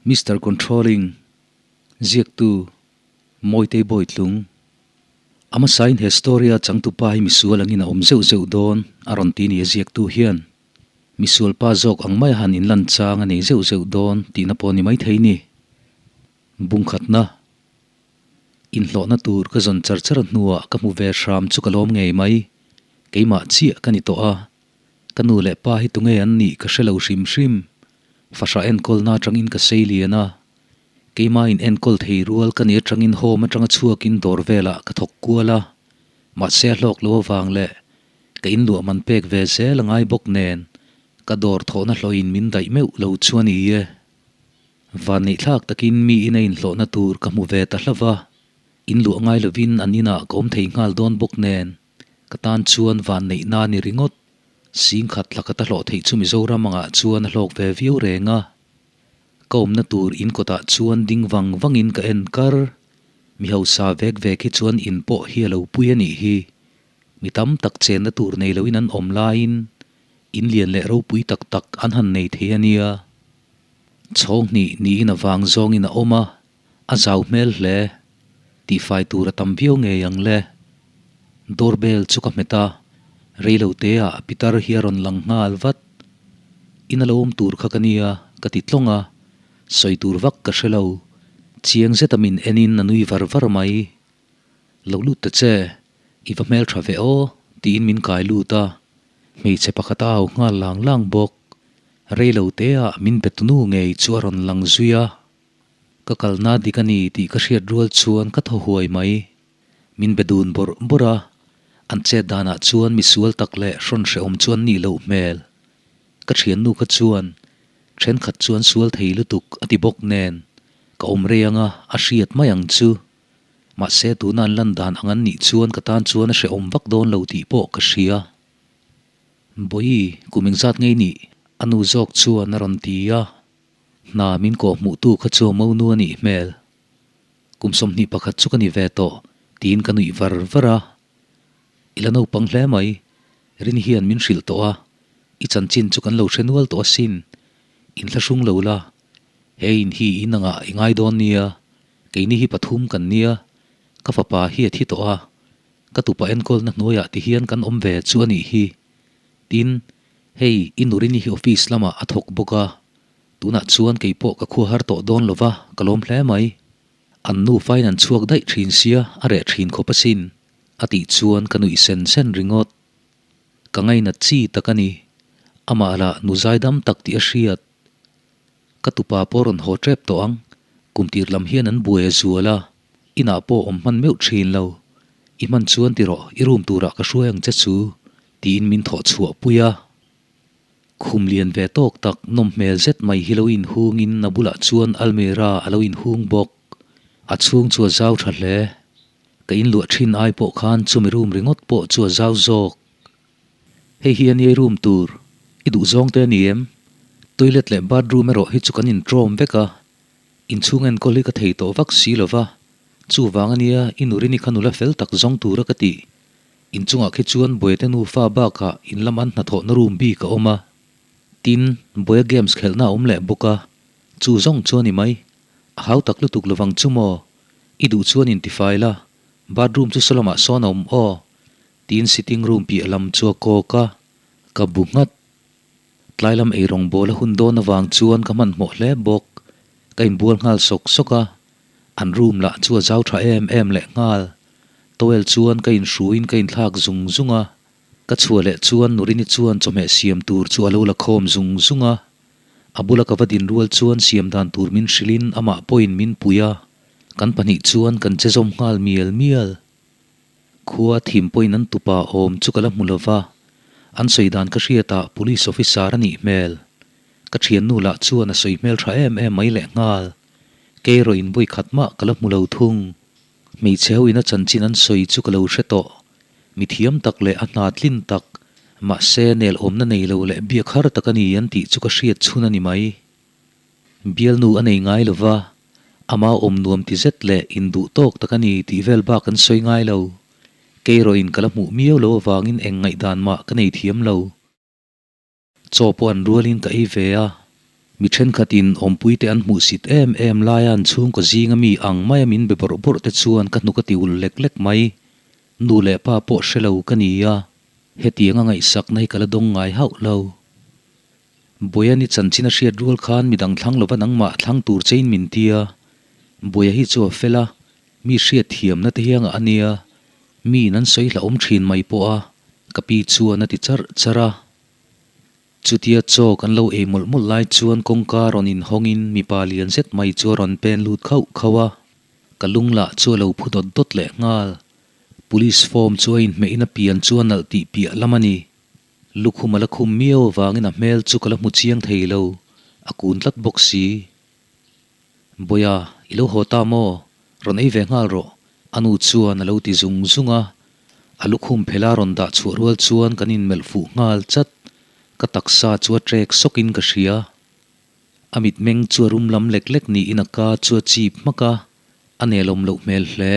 Mister Controlling, Ziaktu, Mawitei Bawitlung. A hmasain he story a changtupa hi misual angin a awm zeuh zeuh dawn a rawn ti ni a ziaktu hian. Misual pa zawk ang maia han inlan chang a nei zeuh zeuh dawn tihna pawh ni maithei ni. Bungkhatna, Inhlawhna tur ka zawn char char hnuah ka hmu ve hram chu ka lawm ngei mai. Keimah chiah ka ni tawh a. Ka nu leh pa hi tunge an nih ka hre lo hrim hrim. Fahrah enkawlna atangin ka sei lian a. Keimah in enkawl thei rual ka nih atangin home atanga chhuakin dawr velah ka thawk kual a. Mahse a hlawk lo avang leh ka inluah man pek ve zel a ngai bawk nen ka dawr thawhna hlawhin min daih meuh lo chu a ni e. Vanneihthlak takin mi ina inhlawhna tur ka hmu ve ta hlauh va, inluah ngai lovin an inah ka awm thei nghal dawn bawk nen ka tan chuan vanneihna a ni ringawt. Singkhat tla ka ta hlawh theih chu Mizoram angah chuan a hlawk ve viau reng a. Ka awmna tur in kawtah chuan ding vang vangin ka en kar. Mi hausa vek vek hi chuan in pawh hi a lo pui a nih hi. Mi tam tak chenna tur nei loin an awm laiin in lian leh ropui tak tak an han nei thei a nia. Chhawng hnih niin a vang zawngin a awm a, a zau hmel hle. Tihfai tur a tam viau ngei ang le. Doorbell chu ka hmet a, reiloteah pitar hi a rawn lang nghal vat. In a lo awm tur kha ka nia ka ti tlawng a, sawi tur vak ka hre lo. Chiang zeta min enin a nui var var mai. Lo lut ta che, i va hmeltha ve aw tiin min kai lut a, hmeichhe pakhat a au nghal lang lang bawk. Reilo teah min be tunu ngei chu a rawn lang zui a, ka kalna dik a ni tih ka hriat rual chuan ka thaw huai mai. Min be dun bawrh bawrh a, an chet danah chuan misual tak leh hrawn hrehawm chu an nih loh hmel. Ka thiannu kha chuan thenkhat chuan sual thei lutuk a ti bawk nen, ka awm rei anga a hriat mai ang chu. Mahse tuna an lan dan ang an nih chuan ka tan chuan a hrehawm vak dawn lo tih pawh ka hria. Bawihi, kum engzat ngei nih? A nu zawk chuan a rawn ti a. Hna min kawh hmuhtu kha chu a monu a nih hmel. Kum 21 chu ka ni ve tawh, tiin ka nuih var var a. I la naupang hle mai, Rin hian min hrilh tawh a, i chanchin chu kan lo hre nual tawh asin. Inthlahrung lo la, he in hi in angah i ngai dawn nia, keini hi pathum kan nia, ka fapa hi a thi tawh a. Ka tupa enkawlna hnuaiah ti hian kan awm ve chu a nih hi. Tin, hei i Nurini hi office lamah a thawk bawk a, tunah chuan kei pawh ka khua har tawh dawn lo va, ka lawm hle mai. An nufain an chhuak daih thin sia, a reh thin khawp asin, a tih chuan ka nuih sen sen ringawt. Ka ngainat chi tak a ni. Amah lah nu zaidam tak tih a hriat. Ka tupa pawh rawn haw tep tawh ang, kum tir lam hian an buai a zual a. Inah pawh awm hman meuh thin lo. I hman chuan ti rawh, i room turah ka hruai ang che chu, tiin min thawh chhuah pui a. Khum lian ve tawk tak nawm hmel zet mai hi lo inhungin a bulah chuan almirah a lo inhung bawk. A chhung chu a zau tha hle. Ka inluah thin ai pawh khan chumi room ringawt pawh chu a zau zawk. Hei hi a nia i room tur, i duh zawng te a ni em? Toilet leh bathroom erawh hi chu kan intrawm vek a. Inchhung enkawl hi ka thei tawh vak si lo va, chuvang a nia i nurini kha nula fel tak zawng tura ka tih. Inchungah khi chuan Buaite nufa bakah in lam an hnathawhna room bik a awm a. Tin, Buaia games khelhna a awm leh bawk a, chu zawng chu a ni mai. A hau tak lutuk lovang chu maw? I duh chuan intifai la, bathroom chu sawlamah sawn a awm aw, tiin sitting room piah lam chu a kawk a, ka bu nghat. Tlai lam ei rawngbawl a hun dawn avang chuan ka hmanhmawh hle bawk. Ka inbual nghal sawk sawk a, an room lah chu a zau tha em em leh nghal. Towel chuan ka inhruin ka inthlak zung zung a, ka chhuah leh chuan Nurini chuan chawhmeh siam tur chu a lo la khawm zung zung a. A bula ka va din rual chuan siam dan tur min hrilhin amah pawhin min pui a, kan pahnih chuan kan che zawm nghal mial mial. Khua thim pawhin an tupa awm chu ka la hmu lo va, an sawi dan ka hriatah police officer a nih hmel. Ka thiannu lah chuan a sawi hmel tha em em mai leh nghal. Kei erawh in vawi khat mah ka la hmu lo thung. Hmeichhe ho in a chanchin an sawi chu ka lo hre tawh. Mi thiam tak leh a hna tlin tak, mahse nel awmna nei lo leh biak har tak a ni an tih chu ka hriat chhun a ni mai. Bialnu a nei ngai lo va, ama awm nuam ti zet leh induh tawk tak a ni tih vel bak an sawi ngai lo. Kei erawhin ka la hmuh miau lo avangin eng ngaihdan mah ka nei thiam lo. Chaw pawh an rualin ka ei ve a. Mi thenkhatin awmpuite an hmuhsit em em laia an chhungkaw zinga mi ang maia min be bawrh bawrh te chuan ka hnuk a ti ulh lek lek mai. Nu leh pa pawh hre lo ka ni a, hetianga ngaihsakna hi ka la dawng ngai hauh lo. Buaia ni chanchin a hriat rual khan midang thlang lova nangmah thlang tur chein min ti a, Buaia hi chu a fel a, mi hriat thiamna te hiang ah a nia, miin an sawi hlauhawm thin mai pawh a, ka pi chuan a ti charh charh a. Chutia chaw kan lo ei mawlh mawlh lai chuan kawngka rawn inhawngin mipa lian zet mai chu a rawn pen lut khauh khauh a, ka lung lah chu a lo phu dawt dawt leh nghal. Police form chu a inhmeh in a pian chu a nalh tih piah lam a ni. Lukhum a la khum miau avangin a hmel chu ka la hmu chiang thei lo, a kun tlat bawk si. Bawia, i lo haw ta maw? Rawn ei ve nghal rawh, a nu chuan a lo ti zung zung a. A lukhum phela rawn dah chhuah rual chuan kan inmelh fuh nghal chat, ka taksa chu a trek sawkin ka hria. A mitmeng chu a rum lam lek lek niin a ka chu a chip hmak a, a nelawm loh hmel hle.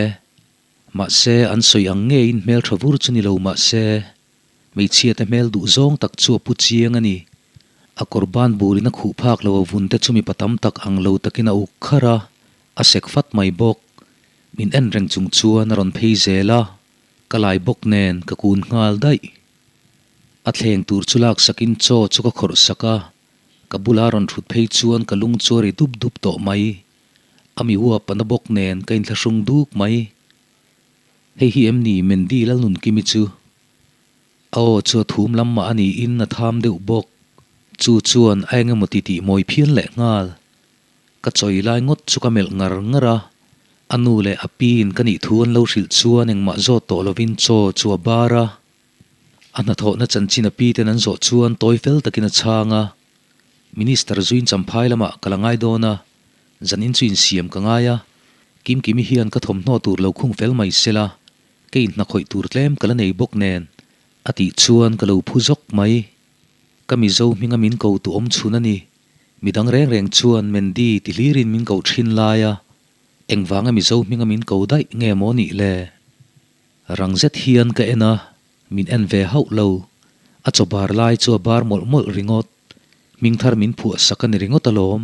Mahse, an sawi ang ngeiin hmeltha vur chu ni lo mahse, Hmeichhia te hmel duh zawng tak chu a pu chiang a ni. A kawr ban burin a khuh phak lo a vun te chu mipa tam tak ang lo takin a uk kharh a, a sek fat mai bawk. Min en reng chung chuan a rawn phei zel a, ka lai bawk nen ka kun nghal daih. A thleng tur chu laksakin chaw chu ka khawrh sak a, ka bula rawn thut phei chuan ka lung chu a ri dup dup tawh mai. A mi huap a na bawk nen ka inthlahrung duk mai. Hei hi em ni Mandy Lalnunkimi chu? A aw chu a thum lam mah a niin a tham deuh bawk. Chu chuan a eng emaw ti tih mawi phian leh nghal. Ka chawi lai ngawt chu ka melh ngar ngar a, a nu leh a piin ka nih thu an lo hrilh chuan engmah zawt tawh lovin chaw chu a bar a. A hnathawhna chanchin a pi ten an zawh chuan tawi fel takin a chhang a. Minister zuin champhai lamah ka la ngai dawn a, zanin chu insiam ka ngai a, Kimkimi hian ka thawmhnaw tur lo khung fel mai sela, Ka inhnakhawih tur tlem ka la nei bawk nen a tih chuan ka lo phu zawk mai. Ka Mizo hminga min ko tu awm chhun a ni. Midang reng reng chuan Mandy ti hlirin min koh thin lai a, engvanga Mizo hminga min ko daih nge maw nih le? Rang zet hian ka en a, min en ve hauh lo. A chaw bar lai chu a bar mawlh mawlh ringawt. Hming thar min phuah sak a ni ringawt alawm.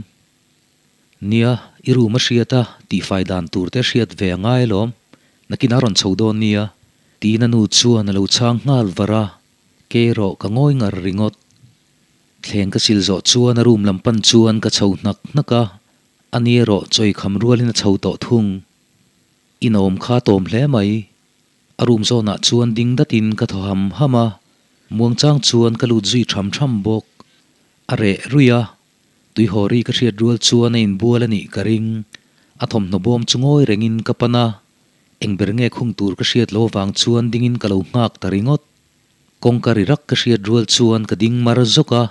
Nia, i room a hriat a, tihfai dan tur te hriat ve a ngai alawm. Nakin a rawn chho dawn nia. Tiin a nu chuan a lo chhang nghal var a, kei erawh ka ngawi ngar ringawt. Thleng ka sil zawh chuan a room lam pan chuan ka chho hnak hnak a, ani erawh chawi kham rualin a chho tawh thung. Inawm kha tawm hle mai. A room zawnah chuan ding datin ka thaw ham ham a, muangchang chuan ka lut zui tham tham bawk. A reh ruih a, Tuihawri ka hriat rual chuan a inbual a nih ka ring. A thawmhnaw bawm chu ngawi rengin ka pan a, eng ber nge khung tur ka hriat lo avang chuan dingin ka lo nghak ta ringawt. Kawngka ri rak ka hriat rual chuan ka ding mar zawk a,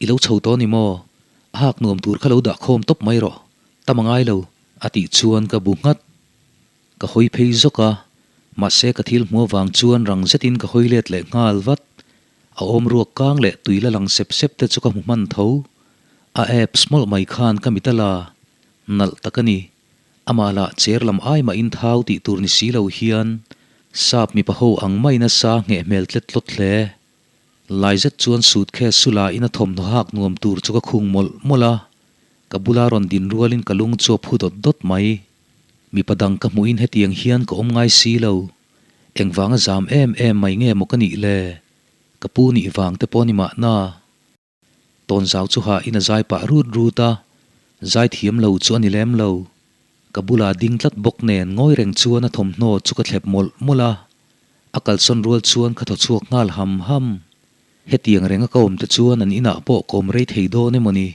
I lo chho tawh ni maw? A hak nuam tur kha lo dah khawm tawp mai rawh, tam a ngai lo, a tih chuan ka bu nghat. Ka hawi phei zawk a, mahse ka thil hmu avang chuan rang zetin ka hawi let leh nghal vat. A awm ruak kang leh tui la lang sep sep te chu ka hmu hman tho. A apps mawlh mai khan ka mit a la nalh tak a ni. Amah lah chair lam ai mahin thau tih tur ni si lo hian sap mipa ho ang maiin a sa ngheh hmel tlet tlawt hle. Lai zet chuan suitcase chu la in a thawmhnaw hak nuam tur chu ka khung mawlh mawlh a, ka bula rawn din rualin ka lung chu a phu dawt dawt mai. Mipa dang ka hmuhin hetiang hian ka awm ngai si lo. Engvanga zam em em mai nge maw ka nih le? Ka pu nih vang te pawh ni mahna. Tawnzau chu ha in a zai pah rut rut a, zai thiam lo chu a ni lem lo. Ka bulah ding tlat bawk nen ngawi reng chuan a thawmhnaw chu ka thlep mawlh mawlh a, a kalsawn rual chuan ka thaw chhuak nghal ham ham. Hetiang renga ka awm te chuan an inah pawh ka awm rei thei dawn emaw ni?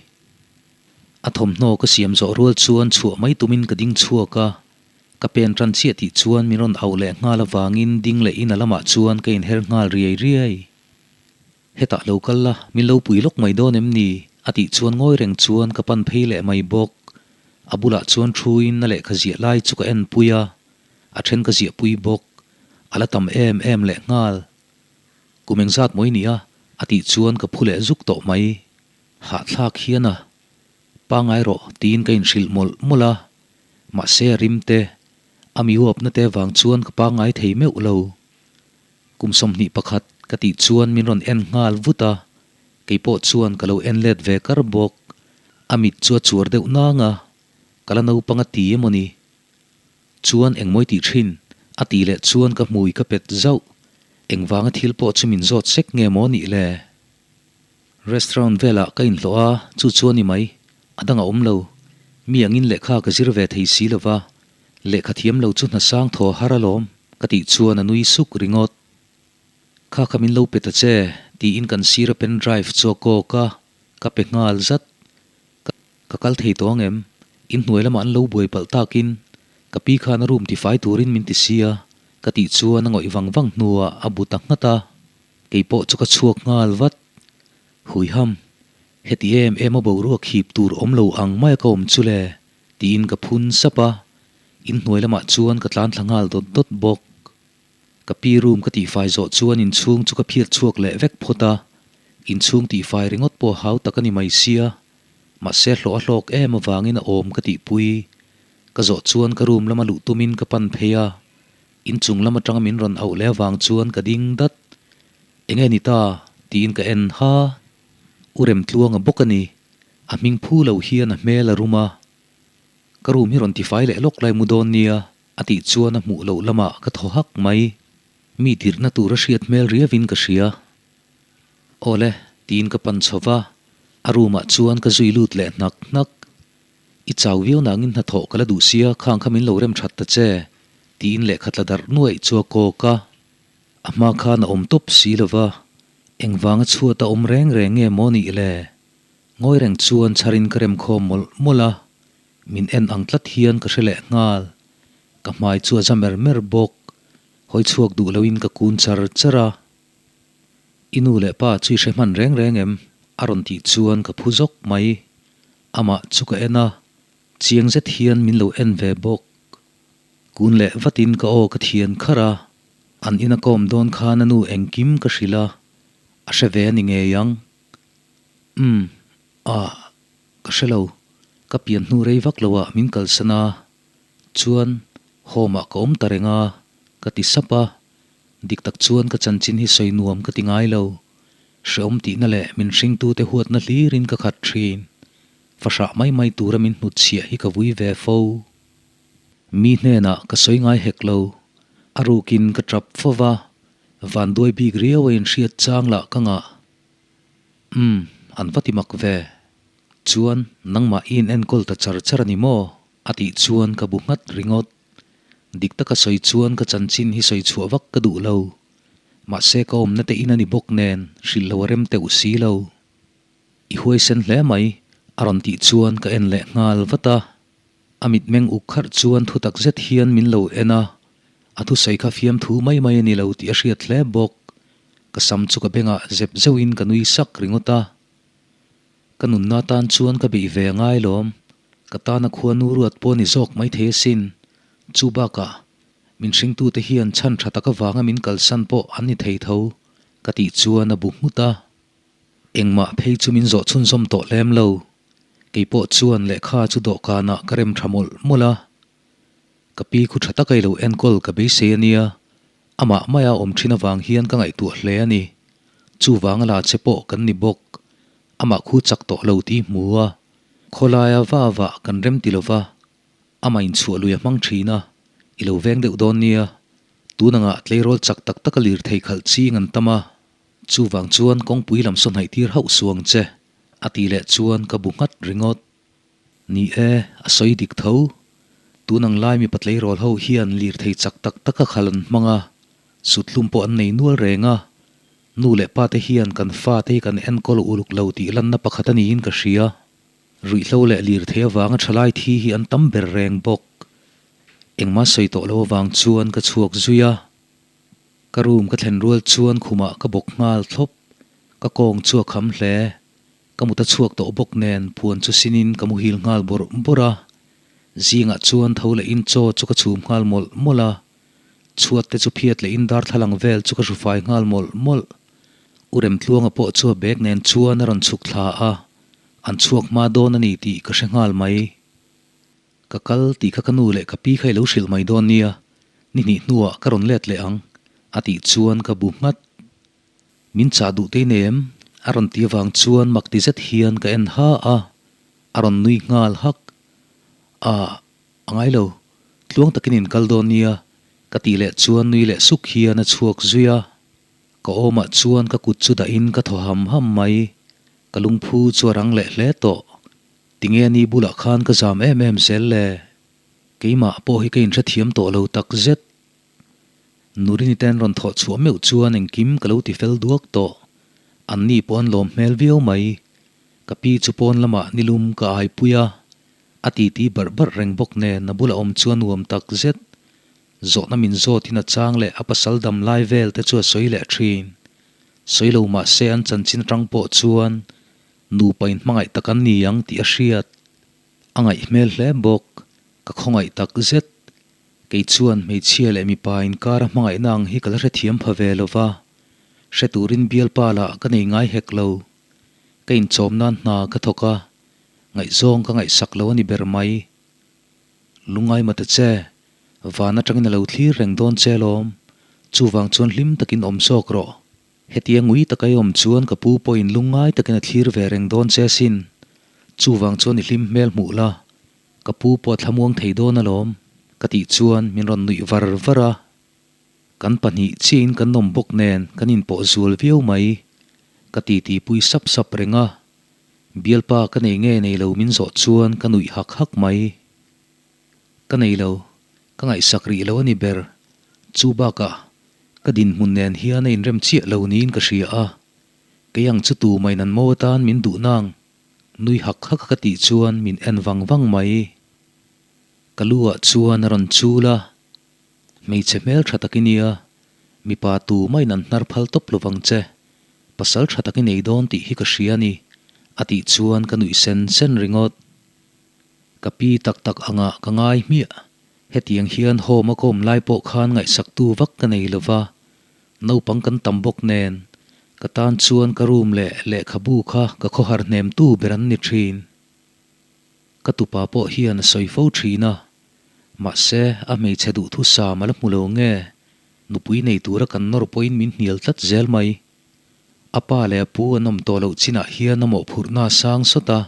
A thawmhnaw ka siam zawh rual chuan chhuah mai tumin ka ding chhuak a, ka pen tan chiah tih chuan min rawn auh leh nghal avangin ding leh in a lamah chuan ka inher nghal riai riai. Hetah lo kal la, min lo pui lawk mai dawn em ni? a tih chuan ngawi reng chuan ka pan phei leh mai bawk. A bulah chuan thuin a lehkha ziah lai chu ka en pui a, a then ka ziah pui bawk. A la tam em em leh nghal. Kum engzat maw i nih a? a tih chuan ka phu leh zuk tawh mai. Hahthlak hian a pangai rawh tiin ka inhrilh mawlh mawlh a, mahse a rim te, a mi huapna te vang chuan ka pangai thei meuh lo. Kum 21 ka tih chuan min rawn en nghal vut a, keipawh chuan ka lo en let ve kar bawk. A mit chu a chuar deuh nang a, ka la naupang a ti emaw ni? Chuan engmawi tih thin? A tih leh chuan ka hmui ka pet zauh. Engvanga thil pawh chu min zawt sek nge maw nih le? Restaurant velah ka inhlawh a, chu chu a ni mai. A dang a awm lo. Mi angin lehkha ka zir ve thei si lo va, lehkha thiam lo chu hna sang thaw har alawm ka tih chuan a nui suk ringawt. Kha kha min lo pe ta che, tiin kan sir a pen drive chu a kawk a, ka pe nghal zat. Ka kal thei tawh ang em? Inhnuai lamah an lo buai palh takin ka pi khan a room tifai turin min ti sia, ka tih chuan a ngawih vang vang hnuah a bu ta nghat a. Kei pawh chu ka chhuak nghal vat. Huiham, heti em em a boruak hip tur awm lo ang maia ka awm chu le, tiin ka phun sap a, inhnuai lamah chuan ka tlan thla nghal dawt dawt bawk. Ka pi room ka tihfai zawh chuan inchhung chu ka phiat chhuak leh vek phawt a, inchhung tihfai ringawt pawh hau tak a ni mai sia, mahse hlawh a hlawk em avangin a awm ka tihpui. Ka zawh chuan ka room lama luh tumin ka pan phei a, inchung lam atanga min rawn auh leh avang chuan ka ding dat. Enge ni ta? tiin ka en ha. U Remtluanga bawk a ni, a hming phu lo hian a hmel a rum a. Ka room hi rawn tifai leh lawk lai mu dawn nia. A tih chuan a hmuh loh lamah ka thaw hak mai. Mi tirhna tur a hriat hmel riavin ka hria. Awle, tiin ka pan chho va, a room ah chuan ka zui lut leh hnak hnak. I chau viau nangin hnathawh ka la duh sia, khang kha min lo rem that ta che, tiin lehkha tla darh nuaih chu a kawk a. A hma khan a awm tawp si lo va, engvanga chhuat a awm reng reng nge maw nih le? Ngawi reng chuan chharin ka rem khawm mawlh mawlh a. Min en ang tlat hian ka hre leh nghal. Ka hmai chu a za mer mer bawk. Hawi chhuak duh loin ka kun char char a. I nu leh pa chu i hre hman reng reng em? A rawn tih chuan ka phu zawk mai. Amah chu ka en a, chiang zet hian min lo en ve bawk. Kun leh vatin ka aw ka thian kharh a, an ina kawm dawn khan a nu engkim ka hrilh a, a hre ve a ni ngei ang. Umm, ah. Ka hre lo, ka pian hnu rei vak lo ah min kalsan a, chuan home ah ka awm ta reng a, ka ti sap a, dik tak chuan ka chanchin hi sawi nuam ka ti ngai lo, hreawm tihna leh min hringtute huatna hlirin ka khat thin, fahrah mai mai tura min hnutchhiah hi ka vui ve fo. Mi hnenah ka sawi ngai hek lo, a rukin ka tap fo va, vanduai bik riau a inhriat chang lah ka ngah. Umm, an va ti mak ve. Chuan, nangmah i in enkawl ta char char a ni maw? A tih chuan ka bu nghat ringawt. Dik taka sawi chuan ka chanchin hi sawi chhuah vak ka duh lo. Mahse ka awmna te in a ni bawk nen hrilh lo a rem teuh si lo. I huaisen hle mai, a rawn tih chuan ka en leh nghal vat a. A mitmeng uk kharh chuan thutak zet hian min lo en a, a thusawi kha fiamthu mai mai a ni lo tih a hriat hle bawk. Ka sam chu ka bengah zep zeuhin ka nui sak ringawt a. Ka nunna tan chuan ka beih ve a ngai lawm, ka tana khua nu ruat pawh ni zawk mai thei asin. Chu bakah, min hringtute hian chhan tha tak avanga min kalsan pawh an ni thei tho, ka tih chuan a bu nghut a. Engmah phei chu min zawh chhunzawm tawh lem lo. Kei pawh chuan lehkha chu dawhkanah ka rem tha mawlh mawlh a. Ka pi khu tha taka i lo enkawl ka beisei a nia, amah maia awm thin avang hian ka ngaihtuah hle a ni. Chuvanga la che pawh kan ni bawk. Amah khu chak tawh lo tih hmu a, khawlaia va vah kan rem ti lova, amah inchhuah lui a hmang thin a, i lo veng deuh dawn nia. Tun angah tleirawl chak tak taka lirthei khalh ching an tam a, chuvang chuan kawngpui lam saw hnaih tir hauh suang che, a tih leh chuan ka bu nghat ringawt. Ni e, a sawi dik tho. Tun ang lai mipa tleirawl ho hian lirthei chak tak taka khal an hmang a, suthlum pawh an nei nual reng a. Nu leh pa te hian kan fa te hi kan enkawl uluk lo tih lanna pakhat a niin ka hria. Ruihhlo leh lirthei avanga thalai thi hi an tam ber reng bawk. Engmah sawi tawh lo avang chuan ka chhuak zui a. Ka room ka thlen rual chuan khumah ka bawk nghal thlawp. Ka kawng chu a kham hle. Ka mut a chhuak tawh bawk nen puan chu sinin ka muhil nghal bawrh bawrh a, zingah chuan tho leh in chaw chu ka chhum nghal mawlh mawlh a, chhuat te chu phiat leh in darthlalang vel chu ka hrufai nghal mawlh mawlh. U Remtluanga pawh chu a bag nen chuan a rawn chhuk thla a, an chhuak hma dawn a ni tih ka hre nghal mai. Ka kal tih kha ka nu leh ka pi kha i lo hrilh mai dawn nia, ni hnih hnuah ka rawn let leh ang, a tih chuan ka bu nghat. Min chah duh tei nem? A rawn ti avang chuan mak ti zet hian ka en ha a. A rawn nui nghal hak. A, a ngai lo. Tluang takin in kal dawn nia, ka tih leh chuan nui leh suk hian a chhuak zui a. Ka awmah chuan ka kut chu dahin ka thaw ham ham mai. Ka lungphu chu a rang leh hle tawh. Tinge ni bulah khan ka zam em em zel le? Keimah pawh hi ka inhrethiam tawh lo tak zet. Nurini ten rawn thawh chhuah meuh chuan engkim ka lo ti fel duak tawh. Anni pawh an lawm hmel viau mai. Ka pi chu pawn lamah nilum ka aipui a, a titi barh barh reng bawk nen a bula awm chu a nuam tak zet. Zawhna min zawtin a chang leh a pasal dam lai vel te chu a sawi leh thin. Sawi lo mah se an chanchin atang pawh chuan nupa inhmangaih tak an ni ang tih a hriat. A ngaih hmel hle bawk. Ka khawngaih tak zet. Kei chuan hmeichhia leh mipa inkar a hmangaihna ang hi ka la hrethiam pha ve lo va, hre turin bialpa lah ka nei ngai hek lo. Ka inchawm nan hna ka thawk a, ngaihzawng ka ngaihsak lo a ni ber mai. Lungngai mata che, van atangin a lo thlir reng dawn che alawm, chuvang chuan hlim takin awm zawk rawh. Hetia ngui taka i awm chuan ka pu pawhin lungngai takin a thlir ve reng dawn che asin, chuvang chuan i hlim hmel hmuh la, Ka pu pawh a thlamuang thei dawn alawm, ka tih chuan min rawn nuih var var a. Kan pahnih chiahin kan awm bawk nen kan inpawh zual viau mai. Ka titi pui sap sap reng a. Bialpa ka nei nge nei lo min zawh chuan ka nuih hak hak mai. Ka nei lo, ka ngaihsak rih lo a ni ber. Chu bakah ka dinhmun nen hian a inrem chiah lo niin ka hria a. Kei ang chu tumah in an mo atan min duh nang. Nui hak hak ka tih chuan min en vang vang mai. Ka lu ah chuan a rawn chul a, Hmeichhe hmel tha tak i nia, mipa tu maiin an hnar phal tawp lo vang che, pasal tha tak i nei dawn tih hi ka hria a ni, a tih chuan ka nuih sen sen ringawt. Ka pi tak tak angah ka ngai hmiah, hetiang hian home a ka awm lai pawh khan ngaihsaktu vak ka nei lo va, Naupang kan tam bawk nen, ka tan chuan ka room leh lehkhabu kha ka khawhar hnemtu ber an ni thin. Ka tupa pawh hian a sawi fo thin a, mahse a hmeichhe duhthusam a la hmu lo nge, nupui nei tura kan nawr pawhin min hnial tlat zel mai. A pa leh a pu an awm tawh loh chinah hian a mawhphurhna a sang sawt a,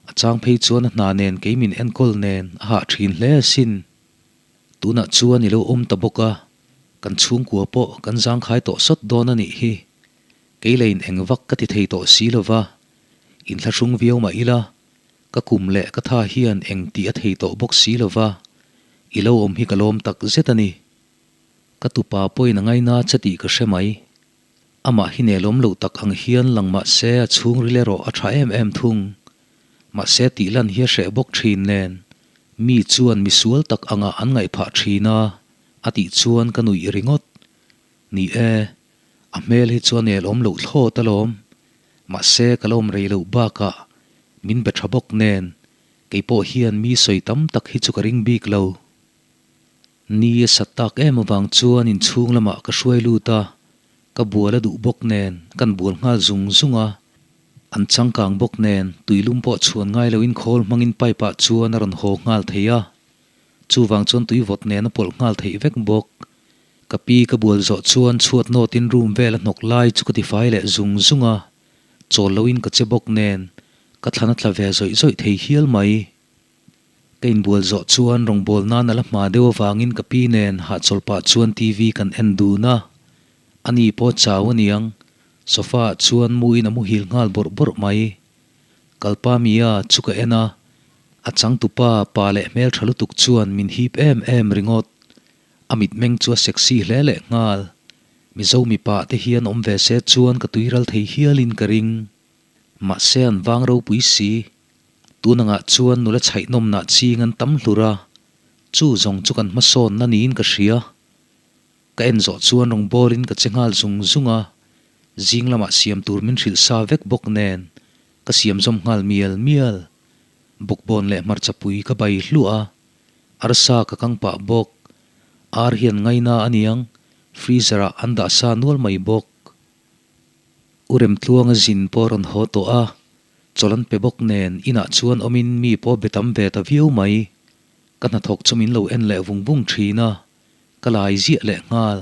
a chang phei chuan a hna nen kei min enkawl nen a hah thin hle asin. Tunah chuan i lo awm ta bawk a, kan chhungkua pawh kan zangkhai tawh sawt dawn a nih hi. Kei leiin eng vak ka ti thei tawh si lo va, inthlahrung viau mah ila, ka kum leh ka tha hian eng tih a thei tawh bawk si lo va, i lo awm hi ka lawm tak zet a ni. Ka tupa pawhin a ngaina che tih ka hre mai. Amah hi nelawm loh tak ang hian lang mah se a chhungril erawh a tha em em thung. Mahse tih lan hi a hreh bawk thin nen, mi chuan mi sual tak angah an ngaih phah thin a, a tih chuan ka nuih ringawt. Ni e, a hmel hi chu a nelawm loh thlawt alawm. Mahse ka la awm rei loh bakah min be tha bawk nen, kei pawh hian mi sawi tam tak hi chu ka ring bik lo. Ni a sat tak em avang chuan inchhung lamah ka hruai lut a, ka bual a duh bawk nen kan bual nghal zung zung a. An changkang bawk nen tuilum pawh chhuan ngai loin khawl hmangin pipe ah chuan a rawn haw nghal thei a, chuvang chuan tui vawt nen a pawlh nghal theih vek bawk. Ka pi ka bual zawh chuan chhuat nawtin room vel a hnawk lai chu ka tifai leh zung zung a, chawl loin ka che bawk nen ka thlan a tla ve zawih zawih thei hial mai. Ka inbual zawh chuan rawngbâwl nân a la hma deuh avângin ka pi nên hahchawlh pah chuan TV kan en dûn a. Ani pawh chau a niang, sofa-ah chuan muin a muhil nghâl bawrh bawrh mai. Kalpa Mia chu ka en a, a changtupa pa leh hmelṭha lutuk chuan min hîp êm êm ringawt. A mitmeng chu a sexy hle leh nghâl. Mizo mipa te hian awm ve se chuan ka tuiral thei hialin ka ring. Mahse an vâng ropui si. Tun angah chuan nula chhaihnawmnah ching an tam hlur a, chu zawng chu kan hmasawnna niin ka hria. Ka en zawh chuan rawn bawlin ka che nghal zung zung a, zing lamah siam tur min hrilh sa vek bawk nen ka siam zawm nghal mial mial. Bawkbawn leh hmarchapui ka bai hluah a, arsa ka kang pah bawk. Ar hian ngaina a niang, freezer ah an dah sa nual mai bawk. U Remtluanga zin pawh rawn haw tawh a, Chawlh an pe bawk nen inah chuan awmin mi pawh be tam ve ta viau mai. Ka hnathawk chu min lo en leh vung vung thin a, ka lai ziah leh nghal.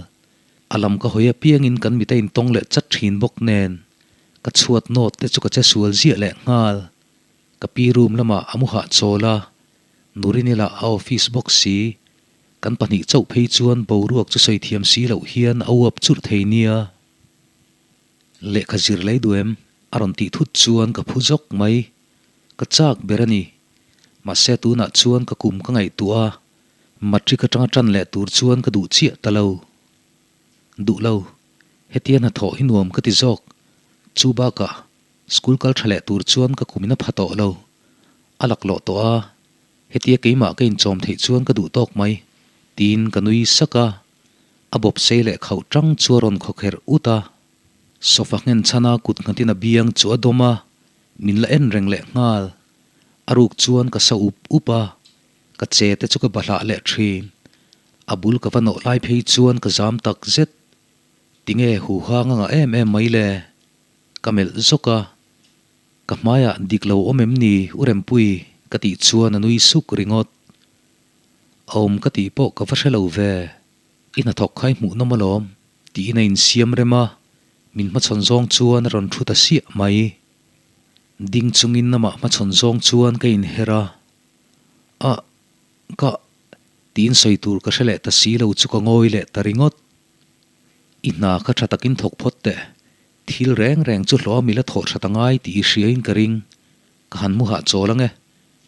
A lam ka hawi apiangin kan mit a intawng leh chat thin bawk nen ka chhuat nawt te chu ka che sual ziah leh nghal. Ka pi room lamah a mu hahchawl a, Nurini lah a office bawk si. Kan pahnih chauh phei chuan boruak chu sawi thiam si loh hian a uap churh thei nia. Lehkha zir lei duh em? A rawn tih thut chuan ka phu zawk mai. Ka chak ber a ni. Mahse tunah chuan ka kum ka ngaihtuah a, matric atanga tan leh tur chuan ka duh chiah ta lo. Duh lo. Hetia hnathawh hi nuam ka ti zawk. Chu bakah school kal tha leh tur chuan ka kum in a pha tawh lo. A laklawh tawh a, hetia keimah ka inchawm theih chuan ka duh tawk mai, tiin ka nui sak a. A bawp sei leh khauh tang chu a rawn khawkherh ut a. Sofa nghen chhana kut nghatin a biang chu a dawm a, min la en reng leh nghal. A ruk chuan ka sa up up a, ka che te chu ka bahlah leh thin. A bul ka va nawh lai phei chuan ka zam tak zet. Tinge huhang a ngah em em mai le? Ka melh zawk a. Ka hmaiah dik lo awm em ni U Rempui? ka tih chuan a nui suk ringawt. Awm ka tih pawh ka va hre lo ve. I hnathawk kha i hmuh nawm alawm, tiin a insiam rem a, min hmachhawn zawng chuan a rawn thu ta siah mai. Ding chungin amah hmachhawn zawng chuan ka inher a, A, ka, tiin sawi tur ka hre leh ta si lo chu ka ngawi leh ta ringawt. I hna kha tha takin thawk phawt teh, thil reng reng chu hlawh a mila thawh that a ngai tih i hriain ka ring. Ka han mu hahchawl ang e,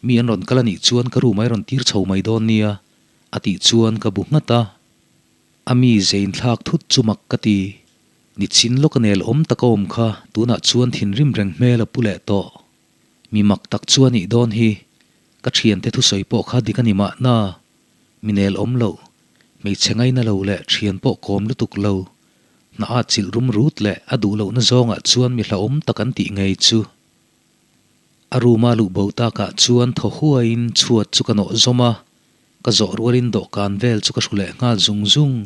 mi an rawn kal a nih chuan ka room ah i rawn tir chho mai dawn nia. A tih chuan ka bu nghat a, a mi zein thlak thut chu mak ka ti. Nichin lawk a nel awm tak a awm kha tunah chuan thinrim reng hmel a pu leh tawh. Mi mak tak chu a nih dawn hi, ka thiante thusawi pawh kha dik a ni mahna. Mi nel awm loh, hmeichhe ngaina lo leh thian pawh kawm lutuk lo, hna a chilh rum rut leh a duh lohna zawngah chuan mi hlauhawm tak an tih ngei chu. A room a luh bo takah chuan thaw huaiin chhuat chu ka nawh zawm a, ka zawh rualin dawhkan vel chu ka hru leh nghal zung zung.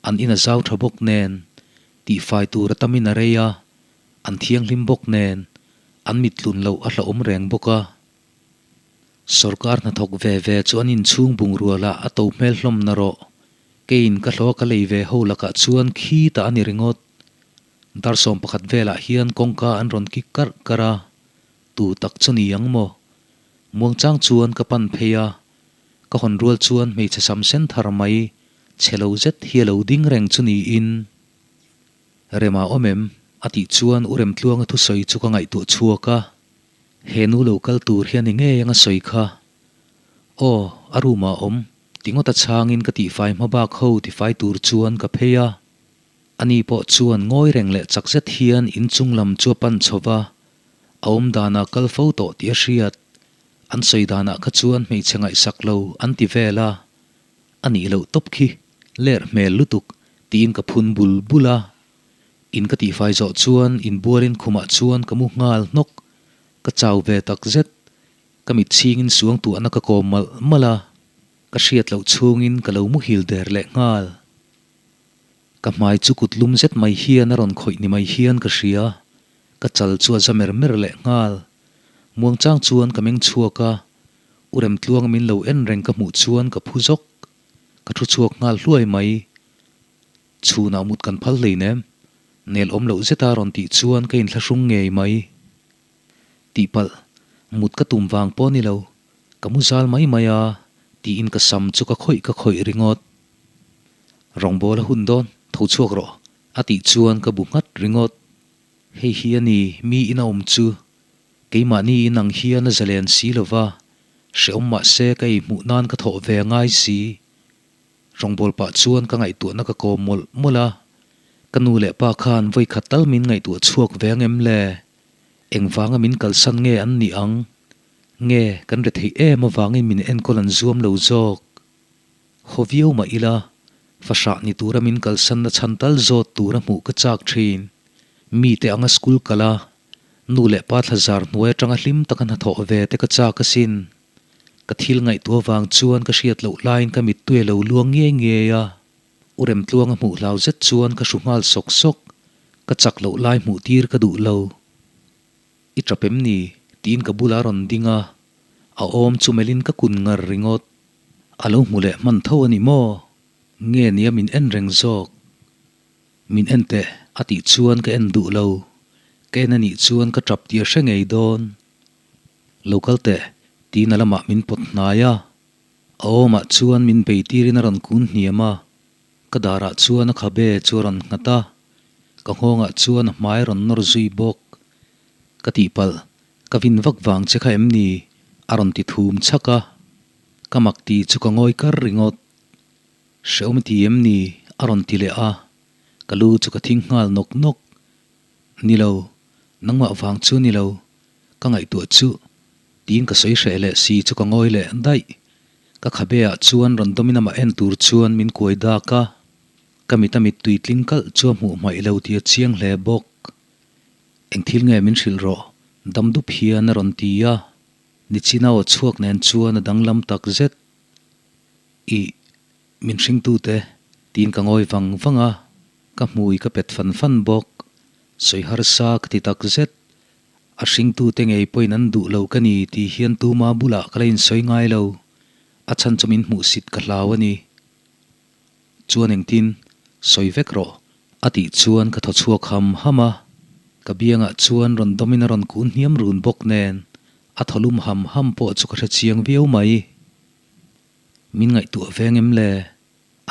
An in a zau tha bawk nen, tihfai tur a tamin a rei a, an thianghlim bawk nen, an mit tlun loh a hlauhawm reng bawk a. Sorkar hnathawk ve ve chu an inchhung bungrualah a to hmel hlawm na rawh. Keiin ka hlawh ka lei ve ho lakah chuan khitah a ni ringawt. Dar 11 velah hian kawngka an rawn kik karh karh a, tu tak chu ni ang maw? Muangchang chuan ka pan phei a, ka hawn rual chuan hmeichhe sam sen thar mai chhe lo zet hi a lo ding reng chu niin. Rema awm em? a tih chuan U Remtluanga thusawi chu ka ngaihtuah chhuak a, he nu lo kal tur hian i ngei anga sawi kha. Aw, a room ah awm, ti ngawt a chhangin ka tihfai hma bak ho tifai tur chuan ka phei a. Ani pawh chuan ngawi reng leh chak zet hian inchung lam chu a pan chho va, a awm danah kal fo tawh tih a hriat. An sawi danah kha chuan hmeichhe ngaihsak lo an ti vel a, a nih loh tawp khi ler hmel lutuk tiin ka phun bul bul a. In ka tihfai zawh chuan inbualin khumah chuan ka mu nghal hnawk, ka chau ve tak zet. Ka mit chhingin suangtuahna ka kawm malh malh a, ka hriat loh chhungin ka lo muhil der leh nghal. Ka hmai chu kut lum zet mai hian a rawn khawih ni mai hian ka hria. Ka chal chu a za mer mer leh nghal. Muangchang chuan ka meng chhuak a, U Remtluanga min lo en reng ka hmuh chuan ka phu zawk. Ka thu chhuak nghal hluai mai. Chhunah mut kan phal hleinem. Nel awm loh zeta rawn tih chuan ka inthlahrung ngei mai. Tihpalh, mut ka tum vang pawh ni lo, ka mu zal mai mai a, tiin ka sam chu ka khawih ka khawih ringawt. Rawngbâwl a hun dawn, tho chhuak rawh, a tih chuan ka bu nghat ringawt. Hei hi a ni, mi in a awm chu. Keimahni in ang hian a zalen si lo va, hrehawm mah se ka ei hmuh nan ka thawh ve a ngai si. Rawngbâwl pah chuan ka ngaihtuahna ka kawm mawlh mawlh a, ka nu leh pa khan vawi khat tal min ngaihtuah chhuak ve ang em le? Engvanga min kalsan nge an nih ang? Nge kan re theih em avangin min enkawl an zuam lo zawk? Haw viau mah ila, fahrah ni tura min kalsanna chhan tal zawt tura hmuh ka chak thin. Mite anga school kal a, nu leh pa thla zar hnuai atanga hlim taka hnathawh ve te ka chak asin. Ka thil ngaihtuah vang chuan ka hriat loh laiin ka mittui a lo luang ngei ngei a. U Remtluanga hmuh hlau zet chuan ka hru nghal sawk sawk, ka chak loh lai hmuh tir ka duh lo. I tap em ni? tiin ka bulah a rawn ding a, a awm chu melhin ka kun ngar ringawt. A lo hmu leh hman tho a ni maw? Nge nia min en reng zawk? Min en teh a tih chuan ka en duh lo, ka en a nih chuan ka tap tih a hre ngei dawn. Lo kal teh, tiin a lamah min pawt hnai a. A awmah chuan min bei tirin a rawn kun hniam a, ka darah chuan a khabe chu a rawn nghat a, ka nghawngah chuan a hmai a rawn nawr zui bawk. Ka tihpalh, ka vin vak vang che kha em ni? a rawn ti thum chhak a, ka mak tih chu ka ngawi kar ringawt. Hrehawm i ti em ni? a rawn ti leh a, ka lu chu ka thing nghal nawk nawk. Ni lo, nangmah vang chu ni lo, ka ngaihtuah chu tiin ka sawi hreh leh si chu ka ngawi leh daih. Ka khabe ah chuan rawn dawmin amah en tur chuan min kuai dak a, ka mit a mittui tling kalh chu a hmuh hmaih lo tih a chiang hle bawk. Eng thil nge min hrilh rawh? Dam dup hian a rawn ti a, nichina aw chhuak nen chuan a danglam tak zet. Ih, min hringtute tiin ka ngawi vang vang a, ka hmui ka pet fan fan bawk. Sawi harsa ka ti tak zet. A hringtute ngei pawhin an duh lo ka ni tih hian tuma bulah ka la insawi ngai lo. A chhan chu min hmuhsit ka hlau a ni. Chuan engtin? Sawi vek rawh. A tih chuan ka thaw chhuak ham ham a. Ka biangah chuan rawn dawmin a rawn kun hniam run bawk nen a thaw lum ham ham pawh chu ka hre chiang viau mai. Min ngaihtuah veng em le?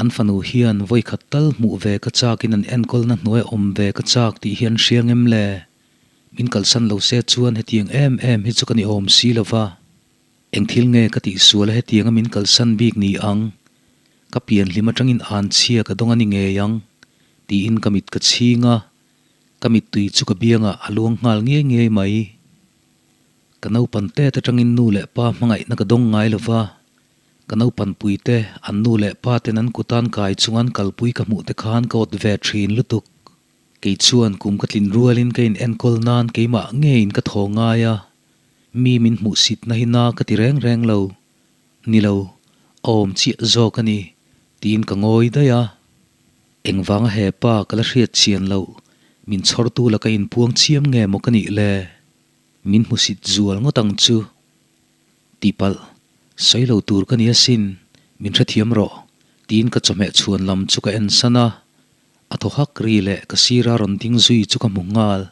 An fanu hian vawi khat tal hmuh ve ka chakin an enkawlna hnuai awm ve ka chak tih hi an hria ngem le? Min kalsan lo se chuan hetiang em em hi chu ka ni awm si lo va. Eng thil nge ka tihsual a hetianga min kalsan bik ni ang? Ka pianhlim atangin an chhia ka dawng a ni ngei ang tiin ka mit ka chhing a, ka mittui chu ka biangah a luang nghal ngiai ngiai mai. Ka naupan tet atangin nu leh pa hmangaihna ka dawng ngai lo va, ka naupanpui te, an nu leh pa ten an kutan kai chung an kalpui ka hmuh te khan ka awt ve thin lutuk. Kei chuan kum ka tlin rualin ka in enkawl nan keimah ngeiin ka thaw ngai a, mi min hmuhsitna hi na ka ti reng reng lo. Ni lo, a awm chiah zawk a ni, tiin ka ngawi daih a. Engvanga he pa ka la hriat chian loh, min chhawrtu laka inpuang chiam nge maw ka nih le? Min hmusit zual ngawt ang chu. Tihpalh, sawi lo tur ka ni asin, min hrethiam rawh, tiin ka chawhmeh chhuan lam chu ka en san a. A thaw hak ri leh ka sira rawn ding zui chu ka hmu nghal.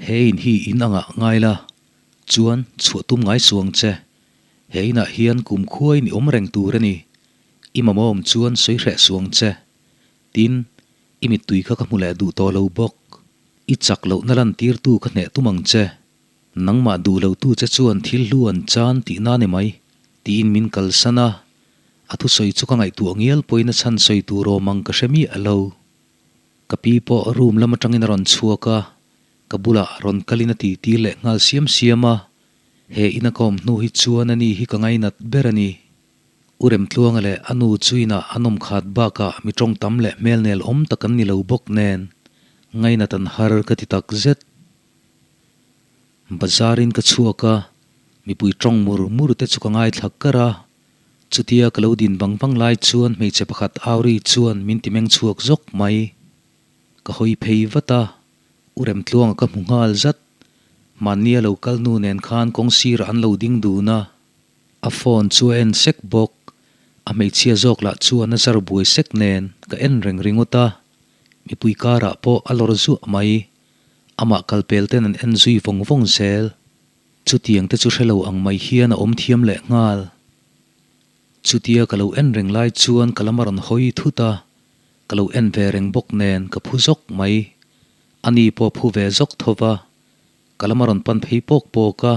He in hi in angah ngai la, chuan chhuah tum ngai suang che. He inah hian kum khuain i awm reng tur a ni. I mamawm chuan sawi hreh suang che. Tin, i mittui kha ka hmu leh duh tawh lo bawk. I chak lohna lantirtu ka hneh tum ang che. Nangmah duh lotu che chuan thil hlu an chan tihna ni mai, tiin min kalsan a. A thusawi chu ka ngaihtuah ngial pawhin a chhan sawi tur awm ang ka hre miah lo. Ka pi pawh room lam atangin a rawn chhuak a, ka bulah rawn kalin a titi leh nghal siam siam a. He ina ka awm hnu hi chuan ani hi ka ngainat ber a ni. U Remtluanga leh a nu chu inah an awm khat bakah mi tawng tam leh hmel nel awm tak an ni lo bawk nen ngainat an har ka ti tak zet. Bazarin ka chhuak a, mipui tawng mur mur te chu ka ngaithla kar a, chutia ka lo din vang vang lai chuan hmeichhe pakhat Auri chuan min ti meng chhuak zawk mai. Ka hawi phei vat a, U Remtluanga ka hmu nghal zat. Mahnia lo kal nu nen khan kawng sirah an lo ding dun a. A phone chu a en sek bawk. A hmeichhia zawk lah chuan a zar buai sek nen ka en reng ringawt a. Mipui karah pawh a lawr zuah mai. Amah kalpel ten an en zui vawng vawng zel. Chutiang te chu hre lo ang mai hian a awm thiam leh nghal. Chutia ka lo en reng lai chuan ka lam a rawn hawi thut a. Ka lo en ve reng bawk nen ka phu zawk mai. Ani pawh phu ve zawk tho va. Ka lam a rawn pan phei pawk pawk a.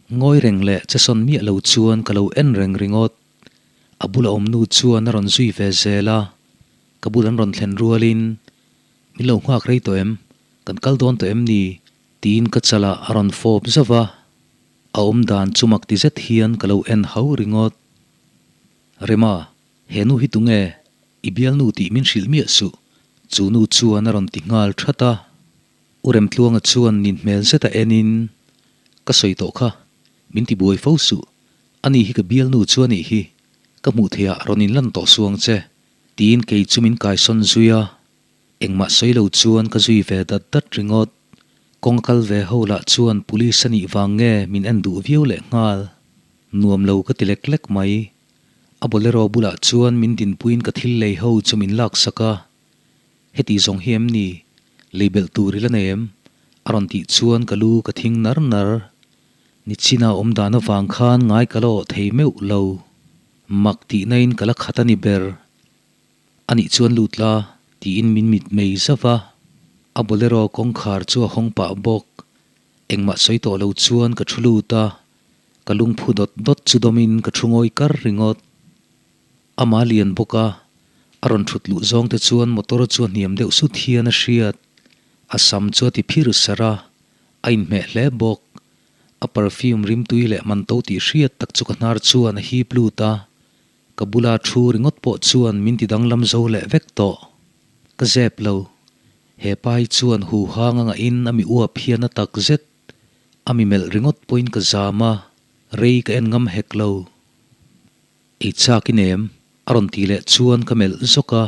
Ngawi reng leh che sawn miah lo chuan ka lo en reng ringawt. A bula awm nu chuan a rawn zui ve zel a, ka bul an rawn thlen rualin, Min lo nghak rei tawh em? Kan kal dawn tawh em ni? Tiin ka chalah a rawn fawp zauh va, a awm dan chu mak ti zet hian ka lo en hau ringawt. Rema, he nu hi tunge? I bialnu tih min hrilh miah suh, chu nu chuan a rawn ti nghal that a. U Remtluanga chuan nin hmel zeta enin, Ka sawi tawh kha, min ti buai fo suh. Ani hi ka bialnu chu a nih hi, ka hmuh theihah rawn inlan tawh suh ang che, tiin kei chu min kaisawn zui a. Engmah sawi lo chuan ka zui ve dat dat ringawt. Kawng a kal ve ho lah chuan police a nih vang nge min en duh viau leh nghal. Nuam lo ka ti lek lek mai. A bolero bulah chuan min dinpuiin ka thil lei ho chu min laksak a. Heti zawng hi em ni? Lei belh tur i la nei em? A rawn tih chuan ka lu ka thing nar nar. Nichina awm dan avang khan ngai ka la awh thei meuh lo. Mak tihna in ka la khat a ni ber. Anih chuan lut la, tiin min mit mei zauh a. A bolero kawngkhar chu a hawng pah bawk. Engmah sawi tawh lo chuan ka thu lut a, ka lungphu dawt dawt chu dawmin ka thu ngawi kar ringawt. Ama lian bawk a, a rawn thut luh zawng te chuan motor chu a hniam deuh sut hian a hriat. A sam chu a ti phir sar a, a inhmeh hle bawk. A perfume rimtui leh man to tih hriat tak chu ka hnar chuan a hip lut a, ka bula thu ringawt pawh chuan min ti danglam zo leh vek tawh. Ka zep lo. He pa hi chuan hu hang a ngahin a mi uap hian a tak zet. A mi melh ringawt pawhin ka zam a, rei ka en ngam hek lo. Ei chak i nem, a rawn tih leh chuan ka melh zawk a,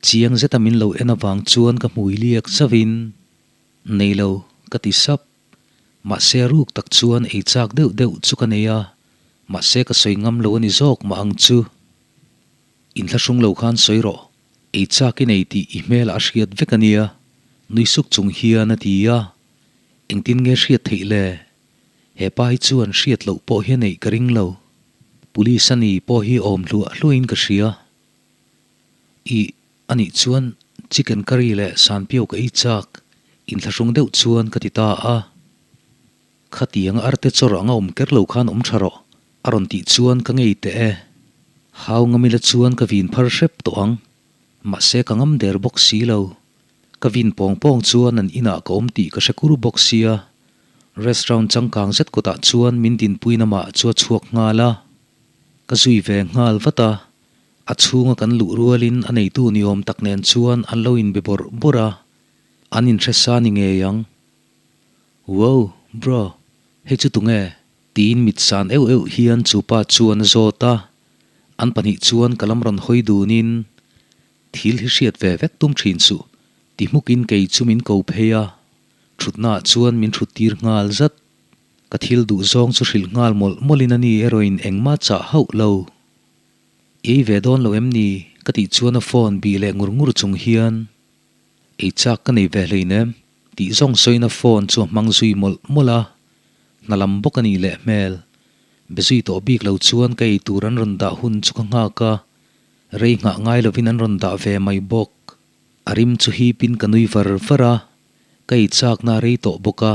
chiang zeta min lo en avang chuan ka hmui liak zauhin, Nei lo, ka ti sap. Mahse ruk tak chuan ei chak deuh deuh chu ka nei a, mahse ka sawi ngam lo a ni zawk mah ang chu. Inthlahrung lo khan sawi rawh, ei chak i nei tih i hmelah a hriat vek a nia, nui suk chung hian a ti a. Engtin nge hriat theih le? He pa hi chuan hriat loh pawh hi a neih ka ring lo. Police a ni pawh hi awm hluah hluahin ka hria. Ih, a nih chuan chicken curry leh sanpiau ka ei chak, inthlahrung deuh chuan ka ti ta a. Khatiang arte chawr anga awm ker lo khan awm tha rawh, a rawn tih chuan ka ngei teh e. Hau ngamila chuan ka vin phar hrep tawh ang. Mahse ka ngam der bawk si lo. Ka vin pawng pawng chuan an inah ka awm tih ka hre kur bawk sia. Restaurant changkang zet kawtah chuan min dinpui namah chu a chhuak nghal a. Ka zui ve nghal vat a, a chhunga kan luh rualin a neitu ni awm tak nen chuan an lo inbe bawrh bawrh a, an inhresa ni ngei ang. Wow, bro, hei chu tunge? Tiin mit san euh euh hian chu pa chuan a zawt a, an pahnih chuan ka lam rawn hawi dunin, Thil hi hriat ve vek tum thin suh, ti hmukin kei chu min ko phei a. Thutnaah chuan min thut tir nghal zat. Ka thil duh zawng chu hrilh nghal mawlh mawlhin a ni erawhin engmah chah hauh lo. Ei ve dawn lo em ni? ka tih chuan a phone bih leh ngur ngur chung hian ei chak ka nei ve hleinem tih zawng sawiin a phone chu a hmang zui mawlh mawlh a, hna lam bawk a nih leh hmel. Be zui tawh bik lo chuan ka ei tur an rawn dah hun chu ka nghak a, rei nghah ngai lovin an rawn dah ve mai bawk. A rim chu hipin ka nui var var a, ka ei chakna a rei tawh bawk a,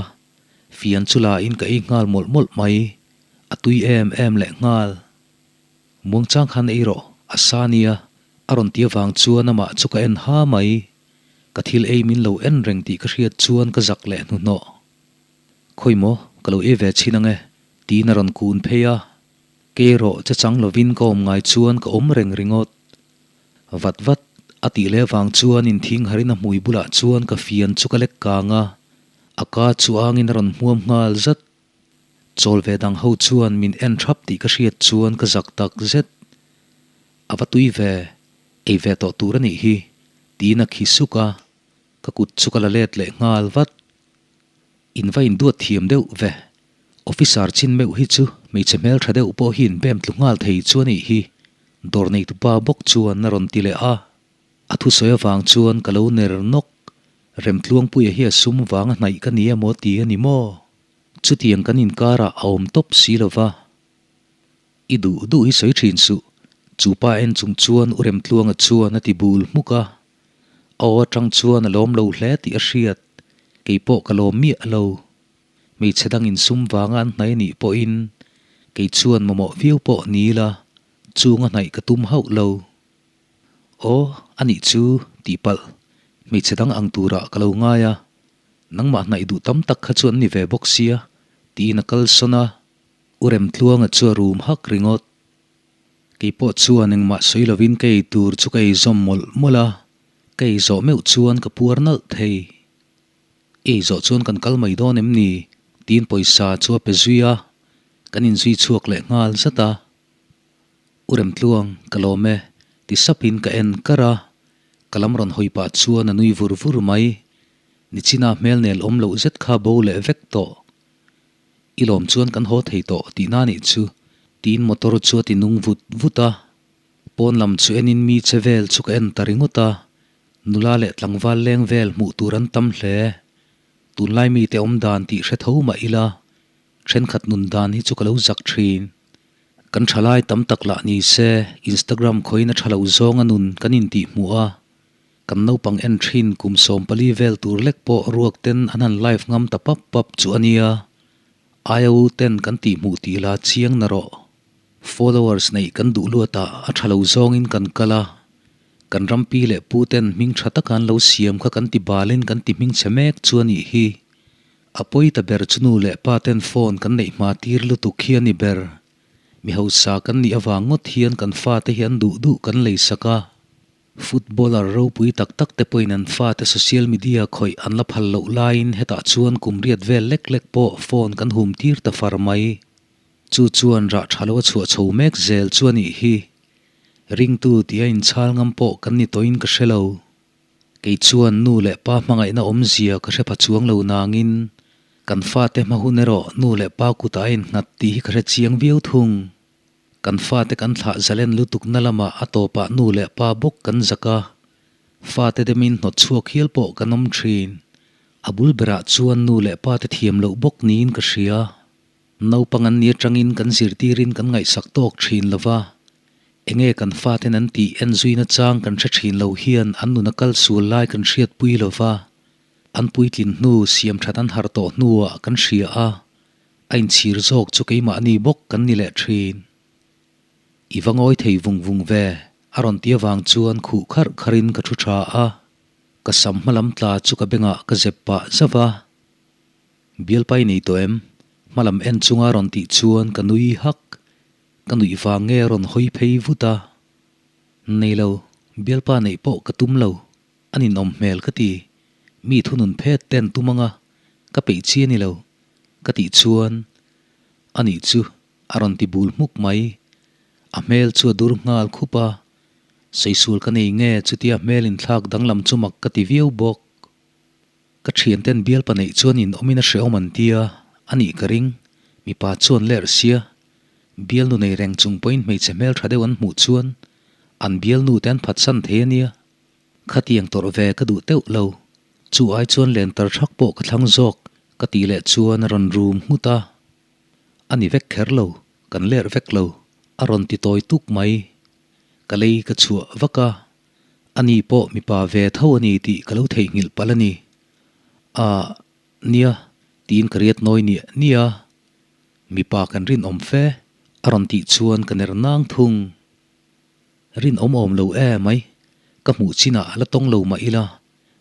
fian chu la in ka ei nghal mawlh mawlh mai, a tui em em leh nghal. Muangchang khan ei rawh, a sa nia, a rawn ti avang chuan amah chu ka en ha mai, ka thil ei min lo en reng tih ka hriat chuan ka zak leh hnuhnawh. Khawi maw, ka lo ei ve chhin ang e, tiin a rawn kun phei a, kei erawh che chang lovin ka awm ngai chuan ka awm reng ringawt. Vat vat a tih leh vang chuan inthing harin a hmui bulah chuan ka fian chu ka lek kang a, a ka chu angin a rawn hmuam nghal zat. Chawl ve dang ho chuan min en thap tih ka hriat chuan ka zak tak zet. A va tui ve, ei ve tawh tur a nih hi, tiin a khi suk a, ka kut chu ka la let leh nghal vat. In va induat thiam deuh ve. Officer chin meuh hi chu hmeichhe hmeltha deuh pawh hi in bem tlu nghal thei chu a nih hi, dawr neitupa bawk chuan a rawn ti leh a. A thusawi avang chuan ka lo ner nawk. Remtluangpuia hi a sum vang a hnaih ka ni emaw ti a ni maw? Chutiang kan inkarah a awm tawp si lo va. I duh duh hi sawi thin suh, chu pa en chung chuan U Remtluanga chuan a ti bul hmuk a. A aw atang chuan a lawm lo hle tih a hriat, kei pawh ka lawm miah lo. Hmeichhe dang insum vanga an hnaih anih pawhin kei chuan mamawh viau pawh ni ila chung a hnaih ka tum hauh lo. Aw, anih chu tih palh, hmeichhe dang ang turah ka lo ngai a, nangmah hnaih duh tam tak kha chu an ni ve bawk sia, tiin a kalsawn a, U Remtluanga chu a rum hak ringawt. Kei pawh chuan engmah sawi lovin ka ei tur chu ka ei zawm mawlh mawlh a, ka ei zawh meuh chuan ka puar nalh thei. Ei zawh chuan kan kal mai dawn em ni? tiin pawisa chu a pe zui a, kan inzui chhuak leh nghal zat a. U Remtluang, ka lawm e, ti sapin ka en kar a, ka lam rawn hawi pah chuan a nui vur vur mai. Nichina hmel nel awm loh zet kha bo leh vek tawh. I lawm chuan kan haw thei tawh tihna nih chu, tiin motor chu a ti nung vut vut a. Pawn lam chu enin mi che vel chu ka en ta ringawt a, nula leh tlangval leng vel hmuh tur an tam hle. Tunlai mite awm dan tih hre tho mah ila, Thenkhat nun dan hi chu ka lo zak thin. Kan thalai tam tak lah ni se Instagram khawiin a tha lo zawng a nun kan intih hmuh a, kan naupang en thin kum 14 vel tur lek pawh ruak ten an han live ngam ta pap pap chu a nia. Aia u ten kan tih hmuh tih la chiang na rawh. Followers neih kan duh luatah a tha lo zawngin kan kal a, kan ram pi leh pu ten hming tha taka an lo siam kha kan ti balin kan ti hming chhe mek chu a nih hi. A pawi ta ber chu nu leh pa ten phone kan neih hma tir lutuk hi a ni ber. Mi hausa kan nih avang ngawt hian kan fate hi an duh duh kan lei sak a. Footballer ropui tak tak te pawhin an fate social media khawih an la phal loh laiin hetah chuan kum riat vel lek lek pawh phone kan hum tir ta far mai. Chu chuan rah tha lo a chhuah chho mek zel chu a nih hi. Ringtu tih a inchhal ngam pawh kan ni tawhin ka hre lo. Kei chuan nu leh pa hmangaihna awmzia ka hre pha chuang lo nangin kan fate hma hun erawh nu leh pa kutah a innghat tih hi ka hre chiang viau thung. Kan fate kan thlah zalen lutukna lamah a tawpah nu leh pa bawk kan zak a, fate demin hnawt chhuak hial pawh kan awm thin. A bul berah chuan nu leh pa te thiam loh bawk niin ka hria. Naupang an ni atangin kan zirtirin kan ngaihsak tawk thin lo va, enge kan faten an tih en zuina chang kan hre thin lo hian an nuna kal sual lai kan hriatpui lo va, an puitlin hnu siam that an harh tawh hnuah kan hria a, a inchhir zawk chu keimahni bawk kan ni leh thin. I va ngawi thei vung vung ve, a rawn ti avang chuan khuh kharh kharhin ka thu tha a, ka sam hmalam tla chu ka bengah ka zep pah zauh a. Bialpai nei tawh em? Hmalam en chunga rawn tih chuan ka nui hak. Ka nuih vang nge rawn hawi phei vut a. Nei lo, bialpa neih pawh ka tum lo. A ninawm hmel ka ti. Mi thunun phet ten tum anga ka peih chi a ni lo. Ka tih chuan a nih chu a rawn ti bul hmuk mai. A hmel chu a dur nghal khup a. Saisual ka nei nge chutia hmel inthlak danglam chu mak ka ti viau bawk. Ka thianten bialpa neih chuan in awmin a hrehawm an tia, a nih ka ring. Mipa chuan lerh sia. Bialnu nei reng chung pawhin hmeichhe hmel tha deuh an hmuh chuan an bialnu te an phatsan thei a nia. Khatiang tawrh ve ka duh teuh lo. Chu ai chuan len tar thak pawh ka thlang zawk ka tih leh chuan a rawn rum nghut a. A ni vek kher lo, kan lerh vek lo, a rawn ti tawi tuk mai. Ka lei ka chhuah vak a. Ani pawh mipa ve tho a ni tih ka lo theihnghilh palh a ni. Ah, nia, tiin ka riat nawi niah niah a. Mipa kan rinawm fe, a rawn tih chuan ka ner nang thung. Rinawm awm lo e mai, ka hmuh chinah a la tawng lo mah ila,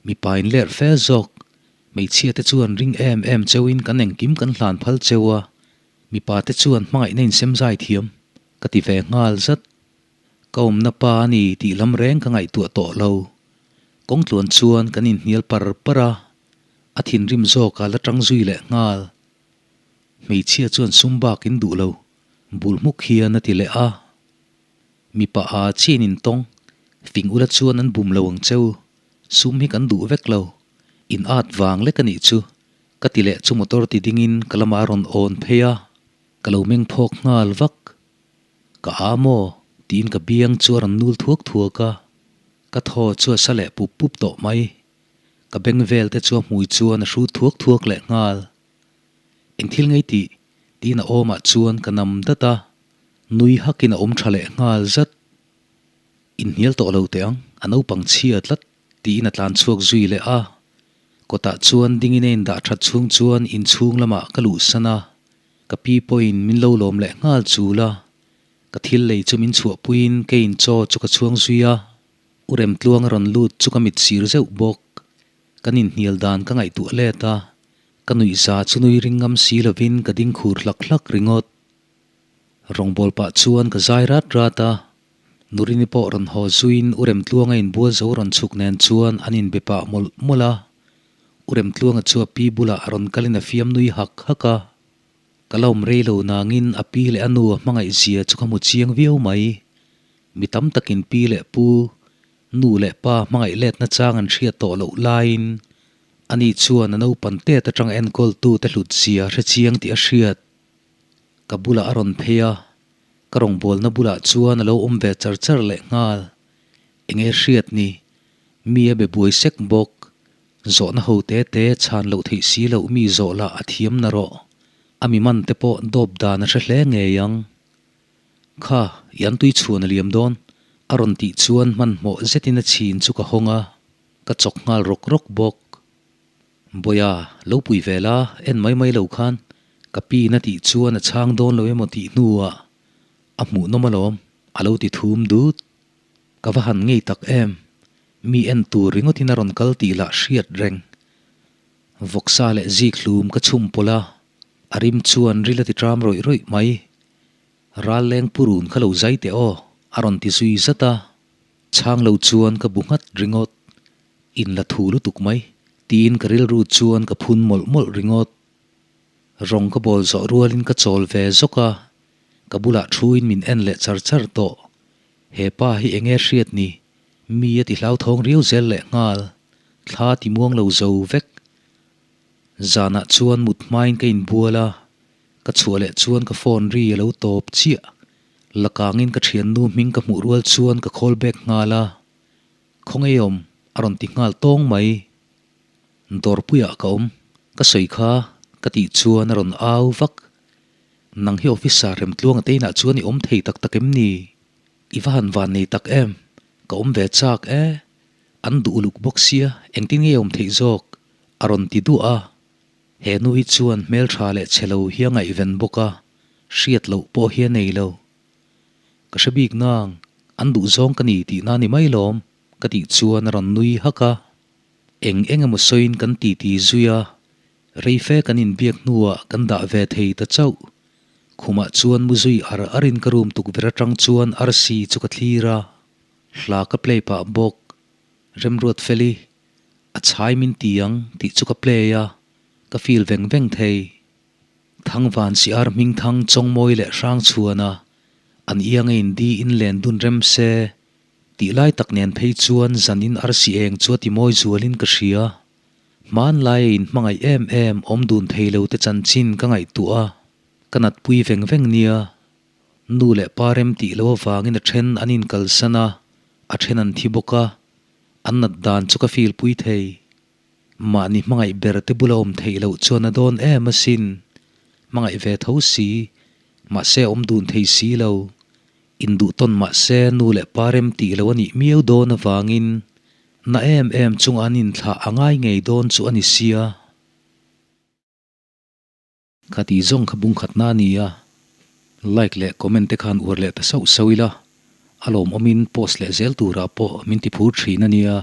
mipa in lerh fe zawk. Hmeichhia te chuan ring em em cheuhin kan engkim kan hlan phal cheu a, mipa te chuan hmangaihna insem zai thiam, ka ti ve nghal zat. Ka awmna pa a ni tih lam reng ka ngaihtuah tawh lo. Kawngtluan chuan kan inhnial par par a, a thinrim zawk a la tang zui leh nghal. Hmeichhia chuan sum bak in duh lo, bul hmuk hian a ti leh a. Mipa a chin in tawng, fing ula chuan an bum lo ang cheu, sum hi kan duh vek lo, in at vang lek a nih chu, ka ti leh chu motor ti dingin ka lamah a rawn awn phei a, ka lo meng phawk nghal vak. Ka a maw? tiin ka biang chu a rawn nul thuak thuak a, ka thaw chu a sa leh pup pup tawh mai. Ka beng vel te chu a hmui chuan a hrut thuak thuak leh nghal. Eng thil ngei tih? tiin a awmah chuan ka nam dat a, nui hakin a awm tha leh nghal zat. Inhnial tawh lo teh ang, a naupang chhia tlat tiin a tlan chhuak zui leh a. Kawtah chuan dingin a indah that chhung chuan inchhung lamah ka luhsan a. Ka pi pawhin min lo lawm leh nghal chul a, ka thil lei chu min chhuahpuiin kei in chaw chu ka chhuang zui a, U Remtluang a rawn lut chu ka mit sir zeuh bawk. Kan inhnial dan ka ngaihtuah let a, ka nuihza chu nui ring ngam si lovin ka ding khur hlak hlak ringawt. Rawngbâwl pah chuan ka zai rat rat a, Nurini pawh rawn haw zuiin U Remtluanga inbual zo rawn chhuk nen chuan an inbe pah mawlh mawlh a. U Remtluanga chu a pi bulah a rawn kalin a fiam nui hak hak a. Ka la awm rei lo nangin a pi leh a nu a hmangaih zia chu ka hmu chiang viau mai. Mi tam takin pi leh pu, nu leh pa hmangaih letna chang an hriat tawh loh laiin ani chuan a naupan tet atanga enkawltu te hlut zia hre chiang tih a hriat. Ka bulah a rawn phei a, ka rawngbawlna bulah chuan a lo awm ve char char leh nghal. Enge hriat ni? Mi a be buai sek bawk. Zawhna ho te te chhan loh theih si loh mi zawh lah a thiam na rawh. A mi man te pawh dawp dan a hre hle ngei ang. Kha, i an tui chhuan a liam dawn, a rawn tih chuan hmanhmawh zetin a chhin chu ka hawng a, ka chawk nghal rawk rawk bawk. Bawiha, lo pui ve la, en mai mai lo khan, ka pi in a tih chuan a chhang dawn lo emaw tih hnuah a hmuhnawm alawm, a lo ti thum dut. Ka va han ngei tak em, mi en tur ringawtin a rawn kal tih lah hriat reng. Vawksa leh zik hlum ka chhum pawlh a, a rim chuan ril a ti ṭam rawih rawih mai. Ral leng purun kha lo zai teh aw, a rawn ti zui zat a. Chhang lo chuan ka bu nghat ringawt. In la thu lutuk mai, tiin ka rilru chuan ka phun mawlh mawlh ringawt. Rawng ka bawl zawh rualin ka chawl ve zawk a, ka bulah thuin min en leh char char tawh. He pa hi enge hriat ni? Mi a ti hlauthawng riau zel leh nghal, thla ti muang lo zo vek. Zanah chuan mut hmain ka inbual a, ka chhuah leh chuan ka phone ri a lo tawp chiah. Lakangin ka thiannu hming ka hmuh rual chuan ka call back nghal a, Khawnge awm? a rawn ti nghal tawng mai. Dawrpuiah ka awm, ka sawi kha ka tih chuan a rawn au vak. Nang hi officer remtluanga te inah chuan i awm thei tak tak em ni? I va han van nei tak em? Ka awm ve chak e. An duh uluk bawk sia, engtin nge awm theih zawk? A rawn ti duah a. He nu hi chuan hmeltha leh chhe lo hi a ngaihven bawk a, hriat loh pawh hi a nei lo. Ka hre bik nang, an duh zawng ka ni tihna ni mai lawm, ka tih chuan a rawn nui hak a. Eng eng emaw sawiin kan titi zui a, reife kan inbiak hnuah kan dah ve thei ta chauh. Khumah chuan mu zui ar arin ka room tukverh atang chuan arsi chu ka thlir a, hla ka play pah bawk. Remruat Feli, a chhai min ti ang tih chu ka play a, ka feel veng veng thei. Thangvan Siar Hmingthang Chawngmawi leh Hrangchhuana an iang a indi in len dun rem se tih lai tak nen phei chuan zan in arsi eng chu a ti mawi zual in ka hria. Hmanlai a in hmangaih em em awm dun thei lo te chanchin ka ngaihtuah a, ka natpui veng veng nia. Nu leh pa rem tih lo avangin a then an inkalsan a, a then an thi bawk a, an nat dan chu ka feel pui thei. Mahni hmangaih ber te bula awm theih loh chuan a dawn em asin. Hmangaih ve tho si, mahse awm dun thei si lo. Induh tawn mahse nu leh pa rem tih lo a nih miau dawn avangin na em em chunga an inthlah a ngai ngei dawn chu a ni sia. Khati zawng kha bung khatna a ni a, like leh comment te khan uar leh ta sauh sauh ila, a lawmawmin post leh zel turah pawh min ti phur thin a nia.